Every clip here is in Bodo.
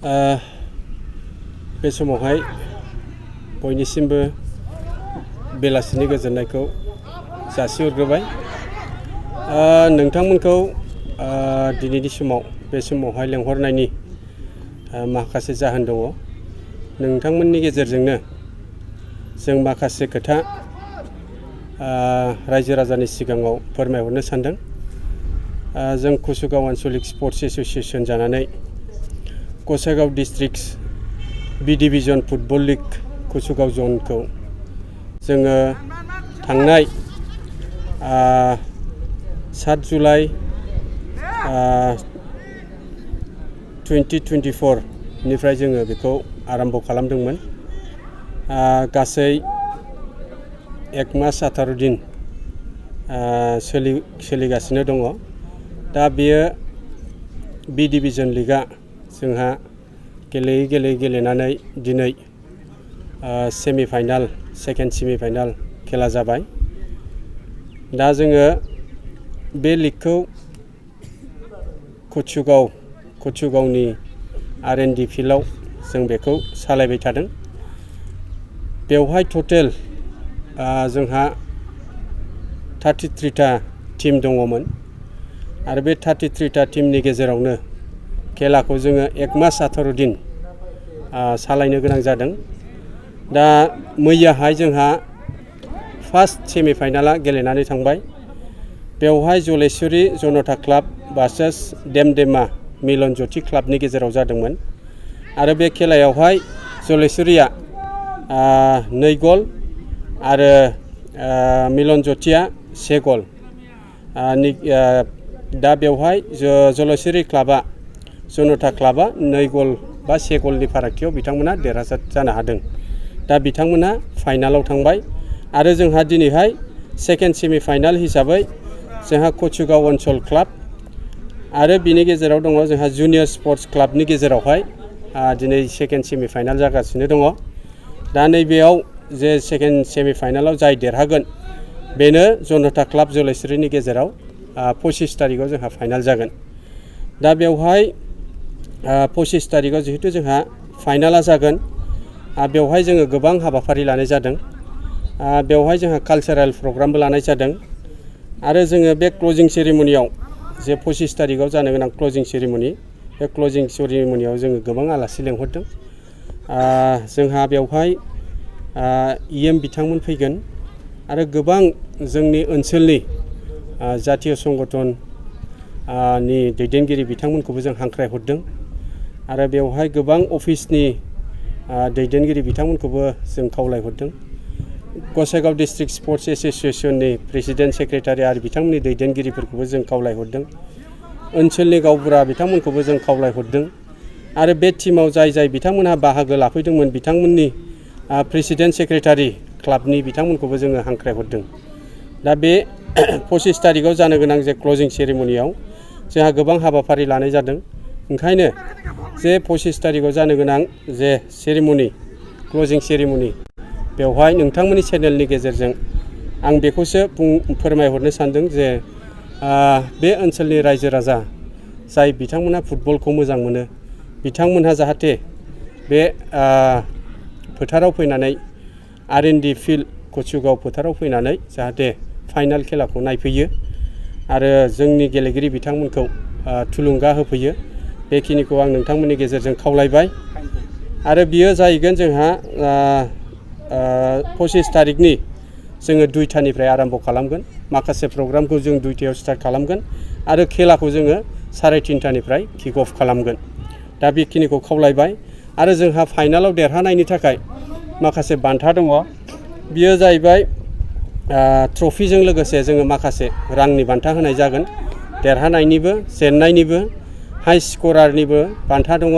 बे समावहाय बयनिसिमबो बेलासिनि गोजोननायखौ जासिहरग्रोबाय। नोंथांमोनखौ दिनैनि समाव बे समावहाय लेंहरनायनि माखासे जाहोन दङ। नोंथांमोननि गेजेरजोंनो जों माखासे खोथा रायजो राजानि सिगाङाव फोरमायहरनो सानदों। जों कुसुगाव आन्चलिक स्पर्ट्स एसोसिएशन जानानै गसाइगाव डिस्ट्रिक्ट बी डिभिजन फुटबल लीग कुसुगाव जनखौ जोङो थांनाय 7 जुलाइ 2024 निफ्राय जोङो बेखौ आरम्भ खालामदोंमोन। गासै 1 मास 18 दिन सोलिगासिनो दङ। दा बेयो बी डिभिजन लीगआ जोंहा गेलेयै गेलेनानै दिनै सेमिफाइनाल सेकेन्ड सेमिफाइनाल खेला जाबाय। दा जोङो बे लीगखौ कुसुगावनि R&D फिल्डआव जों बेखौ सालायबाय थादों। बेवहाय टटेल जोंहा 33टा टीम दङमोन आरो बे 33टा टीमनि गेजेरावनो खेलाखौ जोङो 1 मास 18 दिन सालायनो गोनां जादों। दा मैयाहाय जोंहा फार्स्ट सेमिफाइनाला गेलेनानै थांबाय। बेवहाय जलेश्वरी जनता क्लाब भार्सेस देमदेमा मिलन ज्योति क्लाबनि गेजेराव जादोंमोन आरो बे खेलायावहाय जलेश्वरीया 2 गल आरो मिलन ज्योतिया 1 गल। दा बेवहाय जलेश्वरी क्लाबा जनता क्लाबा 2 गल बा 1 गलनि फारागथियाव बिथांमोना देरहासार जानो हादों। दा बिथांमोना फाइनालाव थांबाय आरो जोंहा दिनैहाय सेकेन्ड सेमिफाइनाल हिसाबै जोंहा कुसुगाव ओनसोल क्लाब आरो बिनि गेजेराव दङ जोंहा जुनियर स्पर्ट्स क्लाबनि गेजेरावहाय दिनै सेकेन्ड सेमिफाइनाल जागासिनो दङ। दा नैबेयाव जे सेकेन्ड सेमिफाइनालाव जाय देरहागोन बेनो जनता क्लाब जलेश्वरीनि गेजेराव 25 तारिखआव जोंहा फाइनाल जागोन। दा बेवहाय 25 तारिखआव जिहेतु जोंहा फाइनाला जागोन, बेवहाय जोङो गोबां हाबाफारि लानाय जादों। बेवहाय जोंहा कालचारेल प्रग्रामबो लानाय जादों आरो जोङो बे क्लजिं सेरेमनियाव जे 25 तारिखआव जानो गोनां क्लजिं सेरेमनि, बे क्लजिं सेरेमनियाव जोङो गोबां आलासि लेंहरदों। जोंहा बेवहाय EM बिथांमोन फैगोन आरो गोबां जोंनि ओनसोलनि जातीय संगठन नि दैदेनगिरि बिथांमोनखौबो जों हांख्रायहरदों आरो बेवहाय गोबां अफिसनि दैदेनगिरि बिथांमोनखौबो जों खावलायहरदों। गसाइगाव डिस्ट्रिक्ट स्पर्ट्स एसोसिएशननि प्रेसिडेन्ट सेक्रेटारि आरो बिथांमोननि दैदेनगिरिफोरखौबो जों खावलायहरदों। ओनसोलनि गावबुरा बिथांमोनखौबो जों खावलायहरदों आरो बे टीमाव जाय बिथांमोनहा बाहागो लाफैदोंमोन बिथांमोननि प्रेसिडेन्ट सेक्रेटारि क्लाबनि बिथांमोनखौबो जोङो हांख्रायहरदों। दा बे 25 तारिखआव जानो गोनां जे क्लजिं सेरेमनियाव जोंहा गोबां हाबाफारि लानाय जादों। ओंखायनो जे 25 तारिखआव जानो गोनां जे सेरेमनि क्लजिं सेरेमनि बेवहाय नोंथांमोननि चेनेलनि गेजेरजों आं बेखौसो फोरमायहरनो सानदों जे बे ओनसोलनि रायजो राजा जाय बिथांमोनहा फुटबलखौ मोजां मोनो बिथांमोनहा जाहाथे बे फोथाराव फैनानै R&D फिल्ड कुसुगाव फोथाराव फैनानै जाहाथे फाइनाल खेलाखौ नायफैयो आरो जोंनि गेलेगिरि बिथांमोनखौ थुलुंगा होफैयो। बेखिनिखौ आं नोंथांमोननि गेजेरजों खावलायबाय आरो बियो जाहैगोन जोंहा 25 तारिखनि जोङो 2टानिफ्राय आरम्भ खालामगोन। माखासे प्रग्रामखौ जों 2टायाव स्टार्ट खालामगोन आरो खेलाखौ जोङो 3:30निफ्राय किक अफ खालामगोन। दा बेखिनिखौ खावलायबाय आरो जोंहा फाइनालाव देरहानायनि थाखाय माखासे बान्था दङ। बियो जाहैबाय ट्रफिजों लोगोसे जोङो माखासे रांनि बान्था होनाय जागोन। देरहानायनिबो जेननायनिबो हाइ स्करारनिबो बान्था दङ,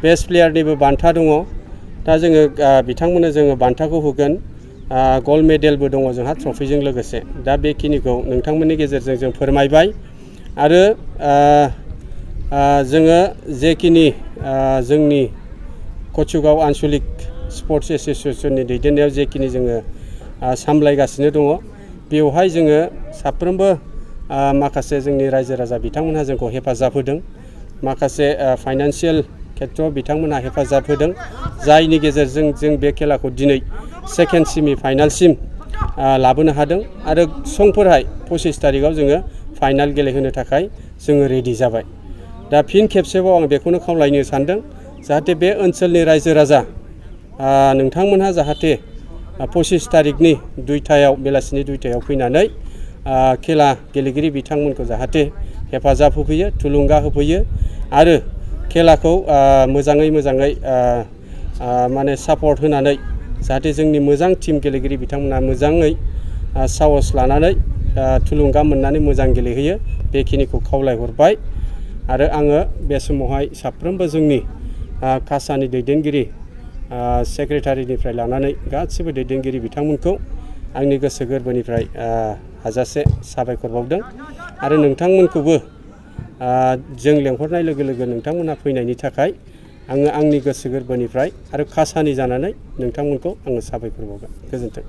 बेस्ट प्लेयारनिबो बान्था दङ। दा जोङो बिथांमोननो जोङो बान्थाखौ होगोन। गल्ड मेडेलबो दङ जोंहा ट्रफिजों लोगोसे। दा बेखिनिखौ नोंथांमोननि गेजेरजों जों फोरमायबाय आरो जोङो जेखिनि जोंनि कुसुगाव आन्चलिक स्पर्ट्स एसोसिएशननि दैदेननायाव जेखिनि जोङो सामलायगासिनो दङ बेवहाय जोङो साफ्रोमबो माखासे जोंनि रायजो राजा बिथांमोनहा जोंखौ हेफाजाब होदों। माखासे फाइनान्सियेल खेथ्रआव बिथांमोनहा हेफाजाब होदों, जायनि गेजेरजों जों बे खेलाखौ दिनै सेकेन्ड सेमि फाइनालसिम लाबोनो हादों आरो समफोरहाय 25 तारिखआव जोङो फाइनाल गेलेहोनो थाखाय जोङो रेडि जाबाय। दा फिन खेबसेबाव आं बेखौनो खावलायनो सानदों जाहाथे बे ओनसोलनि रायजो राजा नोंथांमोनहा जाहाथे 25 तारिखनि बेलासिनि 2टायाव फैनानै खेला गेलेगिरि बिथांमोनखौ जाहाथे हेफाजाब होफैयो, थुलुंगा होफैयो आरो खेलाखौ मोजाङै माने सापर्ट होनानै जाहाथे जोंनि मोजां टीम गेलेगिरि बिथांमोना मोजाङै साहस लानानै थुलुंगा मोननानै मोजां गेलेहैयो, बेखिनिखौ खावलायहरबाय। आरो आङो बे समावहाय साफ्रोमबो जोंनि कासानि दैदेनगिरि सेक्रेटारिनिफ्राय लानानै गासिबो दैदेनगिरि बिथांमोनखौ आंनि गोसो गोरबोनिफ्राय हाजासे साबायखर बावदों आरो नोंथांमोनखौबो जों लेंहरनाय लोगो लोगो नोंथांमोनहा फैनायनि थाखाय आङो आंनि गोसो गोरबोनिफ्राय आरो कासानि जानानै नोंथांमोनखौ आङो साबायखर बावबाय। गोजोन्थों।